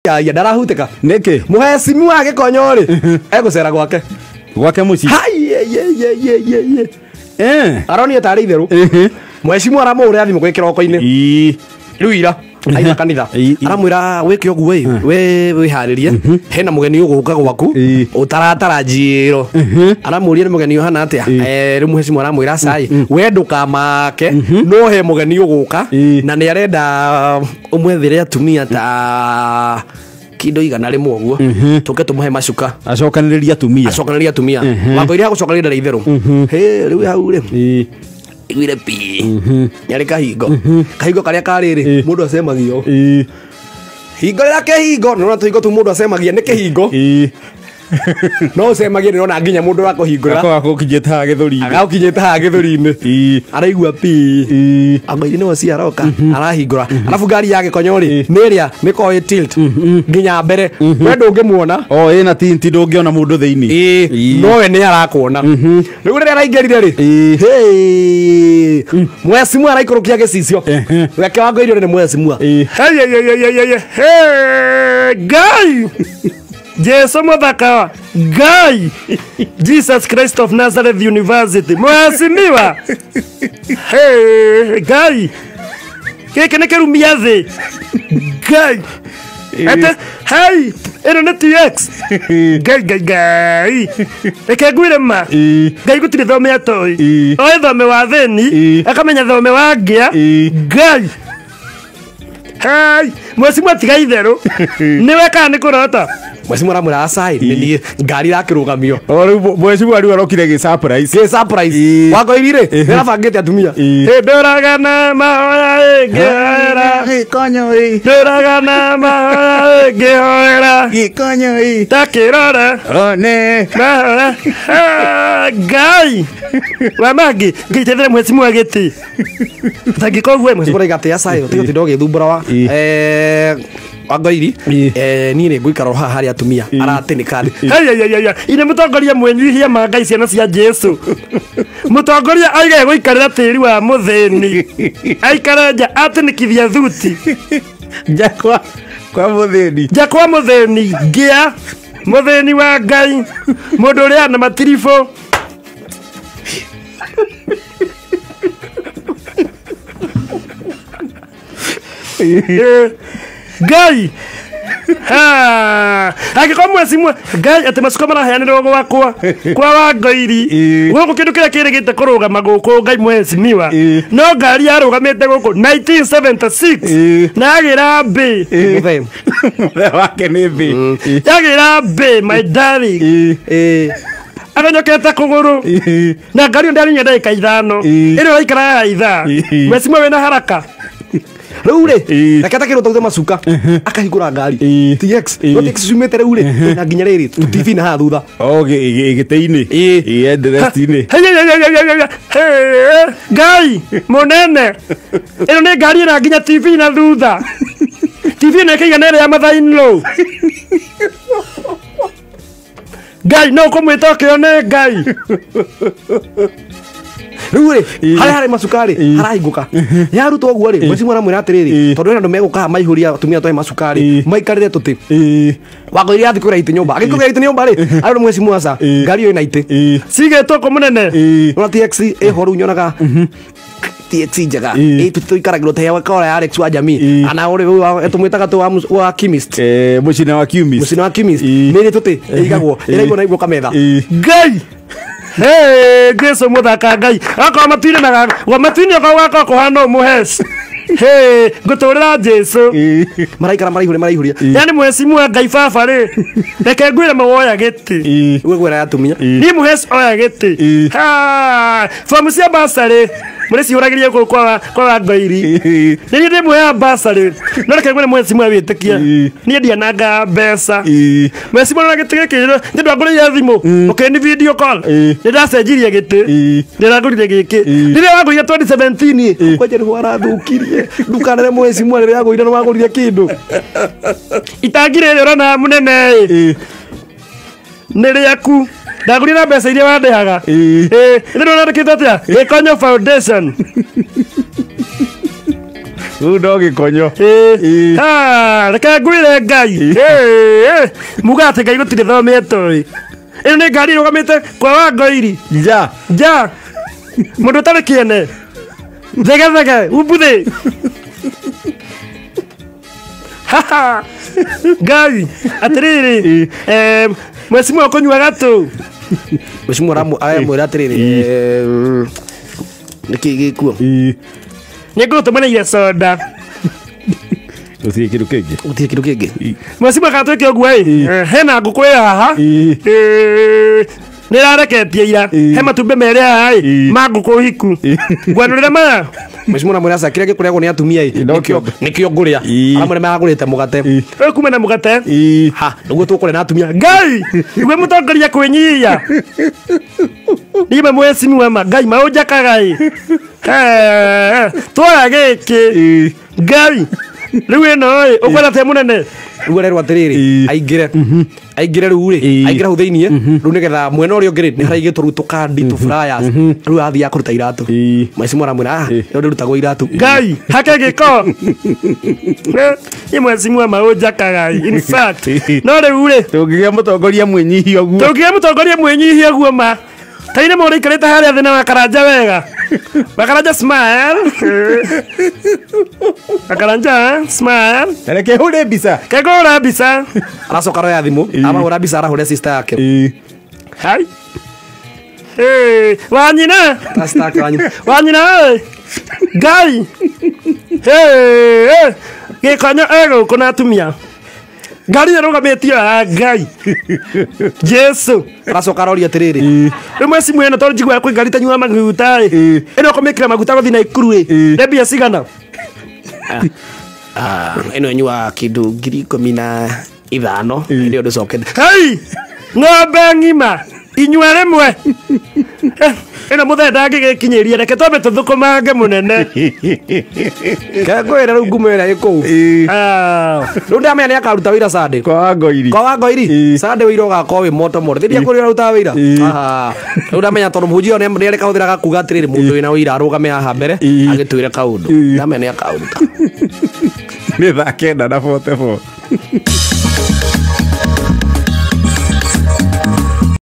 Ya ndarahutĩka. Nĩkĩ? Mũhecimiwa Gĩkonyo rĩ, egũcera gwake. Gwake mũciĩ. Hai, ye, ye, ye, ye, ye, ye. Aronire tarĩ itherũ. Mũhecimiwa aramũhũrĩra thimũ gwĩ kĩroko-inĩ. Rĩu ira aima kanitha. Aramwĩra wĩke ũguo ĩ, we wĩharĩrie, hena mũgeni ũgũka gwaku ũtaratarajĩrwo. Aramũria nĩ mũgeni ũhana atĩa? Rĩu mũhecimiwa aramwĩra cai, we ndũkamake, no he mũgeni ũgũka na nĩ arenda ũmwethere atumia ta kĩndũ 100 ũguo, tũke tũmũhe macuka. Acokanĩrĩria atumia. Acokanĩrĩria atumia. Wangoiria gũcokanĩrĩria ndarĩ itherũ. Hĩ, rĩu hau rĩ. Iguire pi. Nyarĩ kahingo. Kahingo karĩa karĩrĩ, mũndũ acemagio. Hingo rĩrĩa kĩhingo, nĩũrona tũhingo tũu mũndũ acemagia nĩ kĩhingo. No ũcemagie nĩũrona nginya mũndũ ũrakũhingũra. Agakũkinyĩte haha gĩthũri-inĩ. Agagũkinyĩte haha gĩthũri-inĩ. Araigua pi. Angoiria nĩwe ũcio aroka, arahingũra. Arabu ngari ya Gĩkonyo rĩ, nĩ ĩrĩa nĩ ĩkoragwo ĩ tilt nginya mbere. We ndũngĩmuona. O ĩna tint ndũngĩona mũndũ thĩinĩ. No we nĩ arakuona. Rĩu rĩrĩa araingĩrire rĩ, hĩ, mwecimua araikũrũkia gĩcicio. Weke wa Ngoirio nĩ mwecimua. Hey, hey, hey, hey, hey, hey, Ngai! Jesu mũthaka Ngai! Jesus Christ of Nazareth University. Mheshimiwa! Hey, Ngai! Gĩkĩ nĩ kĩrumia thĩ. Ngai! Ete, hey, ĩno nĩ TX. Ngai, Ngai, Ngai. Reke ngwĩre ma. Ngai gũtirĩ thome atoĩ. Oĩ thome wa thĩni, akamenya thome wa ngĩa. Ngai! Hey, mwecimua tiga itherũ. Nĩwe kana nĩ kũrota? Mwecimua aramwĩra acai, nĩ niĩ ngari irakĩrũgamio. O rĩu mwecimua rĩu arokire gĩ surprise. Gĩ surprise. Wangoiri rĩ, nĩ arabangĩte atumia. Ndũraga na mahoya ngĩhoera. Gĩkonyo ĩ. Ndũraga na mahoya ngĩhoera. Gĩkonyo ĩ. Takĩrora. One. Mahoya. Ngai. Wa mangĩ, ngĩteithĩre mwecimua gĩtĩ. Tangĩkorwo guo Mwecimua arauga atĩ acai, ũtige ũtinda ũgĩthumbũra wa, Wangoiri, niĩ nĩ ngũikara haha harĩa atumia aratĩnĩka thĩ. Hey, hey, hey, hey. Ine mũtongoria mwenyihia ma Ngai ciana cia Jesu. Mũtongoria aigae gũikarĩra tĩri wa mũthĩni. Aikare nja atĩnĩkithia thuti. Nja kwa mũthĩni. Nja kwa mũthĩni, ngĩa mũthĩni wa Ngai. Mũndũ ũrĩa na matiribũ. Ngai. Ha! Angĩkorwo mwecimua Ngai atĩ macuka maraheanĩrwo gwakwa kwa Wangoiri. Gũkũ kĩndũ kĩrĩa kĩrĩgĩte kũrũgama gũkũ Ngai mwecimiwa. No ngari yarũgamĩte gũkũ 1976. Na yagĩra mbĩ. Mũthee. Mũthee wake nĩ mbĩ. Yagĩra mbĩ, my darling. Agonyokete kũgũrũ. Na ngari ĩyo ndarinya ndagĩka 5. Ĩno ĩraikara ya ithaa. Mwecimua wĩna haraka. Rĩu rĩ, reke atakĩrwo tauthe macuka, akahingũra ngari. TX, no TX ciumĩte rĩu rĩ, na nginya rĩrĩ, tũ TV na haha thutha. O, gĩtĩ-inĩ. Headrest-inĩ. Hey, hey, hey, hey, hey, hey, hey, Ngai, mũnene. Ĩno nĩ ngari ĩna nginya TV na thutha. TV ĩno ĩkĩigana ĩrĩa ya mother-in-law. Ngai, no ũkũmwĩta ũkĩone Ngai. Rĩu rĩ, harĩa harĩ macuka rĩ, harahingũka. Yarutwo ũguo rĩ, mwecimua aramwĩra atĩrĩrĩ, tondũ hena andũ megũka maihũria atumia twahe macuka rĩ, maikarĩre tũtĩ. Wangoiria athiĩ kũgĩra itĩ nyũmba. Agĩthiĩ kũgĩra itĩ nyũmba rĩ, arona mwecimua aca, ngari ĩyo ĩna itĩ. Cigĩtwo kũ mũnene? Nona TX ĩho rĩu nyonaga TX njega. Tũikaragĩrwo ta ya kora ya Alex wa jamii. Ana ũrĩ tũmwĩtaga tũ wa chemist. Mũcina wa chemist. Mũcina wa chemist. Nĩ ĩrĩ tũtĩ, ĩigagwo, ĩraigwo na igwo kametha. Ngai! Hey, Jesu mũthaka Ngai. Akorwo matu-inĩ maga-, matu-inĩ okorwo gwakorwo kũhana ũũ mũheci. Hey, ngũtũrĩra Jesu. Maraikara maraihũria, maraihũria. Yaani mwecimua Ngai baba rĩ, reke ngwĩre mawoya gĩtĩ. Ũguo gwĩra ya atumia. Niĩ mũheci oya gĩtĩ. Ha, fomu cia bursary, mũrĩcihũragĩria gũkũ kwa Wangoiri. Nĩ niĩ ndĩmũheaga bursary. No reke ngwĩre mwecimua wĩtĩkie. Niĩ ndianangaga mbeca. Mwecimua na gĩtĩ gĩkĩ, nĩ ndwangũrĩire thimũ. Ũkĩni video call. Nĩ ndacenjirie gĩtĩ. Nĩ ndagũrire gĩkĩ. Rĩrĩa wangũrire 2017, kwanja nĩho arathũkirie. Ndukanere mwecimua rĩrĩa agũrire nĩ wagũrire kĩndũ. Itangi rĩrĩ ũrona mũnene ĩ. Nĩ rĩaku. Ndagũrire na mbeca iria wandĩhaga. Nĩ ndĩrona ndĩkĩte atĩa? Gĩkonyo Foundation. Rĩu no gĩkonyo. Ĩĩ. Ha, reke ngwĩre Ngai. Ĩĩ, muga atĩ Ngai gũtirĩ thomete ĩ. Ĩno nĩ ngari ĩrũgamĩte kwa Wangoiri. Nja. Nja. Mũndũ ũtarĩ kĩene. Thegethege, umbuthĩ. Haha. Ngai, atĩrĩrĩ, mwecimu ũkũnyua gatũ. Mheshimiwa aramwĩra atĩrĩrĩ, nĩkĩ gĩkuo? Ĩĩ. Nĩ ngũgũtũmanĩire soda. Gũtirĩ kĩndũ kĩngĩ. Gũtirĩ kĩndũ kĩngĩ. Mwecimu akatwĩke ũguo ĩ. Hena ngũkũ ĩ haha. Ĩĩ. Nĩ ĩrareketie ira. Ĩĩ. He matumbĩ merĩ haha ĩ. Ĩĩ. Ma ngũkũ hiku. Ngwanũrĩra maya. Mheshimiwa aramwĩra aca kĩrĩa gĩkũrĩagwo nĩ atumia ĩ. No Nĩkĩo kĩo. nĩkĩo ngũrĩa. Ĩĩ. Aramwĩra maragũrĩte mũgate. Ĩĩ. Ũyũ kuma na mũgate. Ĩĩ. Ha, nĩguo tũkũrĩa na atumia. Ngai, igwe mũtongoria kwĩnyihia. Niĩ mwecimu ma Ngai maũnjakaga ĩ. Twoya gĩkĩ. Ĩĩ. Ngai, rĩu ĩno ĩ, ũkwenda atĩa mũnene? Rĩu arerwo atĩrĩrĩ, Ĩĩ. aingĩre. Aingĩre rĩu rĩ, Ĩĩ. aingĩre hau thĩiniĩ, rĩu nĩgetha mwena ũrĩa ũngĩ rĩ, nĩ haraigĩtwo rĩu tũkandi tũ flyers. Rĩu athiĩ akũruta iratũ. Ĩĩ. Mheshimiwa aramwĩra, ah, ĩyo ndĩrutagwo iratũ. Ngai, hake gĩko. Niĩ mwecimu maũnjakaga ĩ. In fact, no rĩu rĩ, Tũngĩgĩa mũtongoria mwĩnyihia ũguo. tũngĩgĩa mũtongoria mwĩnyihia guo ma. Kaine mũndũ aikarĩte harĩa thĩ na wakaranja wega. Wakaranja smile. Wakaranja smile. Na reke hũre mbica. Kegũra mbica. Aracoka aroya thimũ, amahũra mbica arahũrĩra sister yake. Ĩĩ. Hai. Hey, wanyina. Sister yake wanyu. Wanyina ĩ. Ngai. Hey, hey. Gĩkonyo egũkũ na atumia. Ngari ĩrũgamĩtio haha Ngai. Jesu. Aracoka aroria atĩrĩrĩ, Rĩu mwecimu ĩno tondũ njiguaga kwĩ ngari itanyuaga maguta ĩ. Ĩĩ. Ĩno ũkũmĩkĩra maguta gũthiĩ Naikuru ĩ. Ĩĩ. Nĩ mbia cigana? Ĩno ĩnyuaga kĩndũ 15,000 hĩndĩ ĩyo ndĩcokete. Hei! Ng'ombe ng'ima inyua rĩmwe. Ĩno mũthee ndangĩgĩkinyĩria reke twambe tũthũkũmange mũnene. Ke ngwĩre rĩu ngumo ĩrĩa ĩ kũu. Ĩĩ. Ah. Rĩu ndamenya nĩ akaruta wĩra Sunday. Kwa Wangoiri. Kwa Wangoiri, Ĩĩ. Sunday wĩra ũgakorwo wĩ moto moto. Thĩinĩ kũrĩa ũrarutaga wĩra. Ĩĩ. Aha. Rĩu ndamenya tondũ mũhunjia ũyũ nĩ arĩkahũthĩraga kuga atĩrĩrĩ mũndũ wĩna wĩra arũgame haha mbere Ĩĩ. agĩtwĩre kaũndũ. Ĩĩ. Ndamenya nĩ akaũruta. Nĩ thaa 9:44.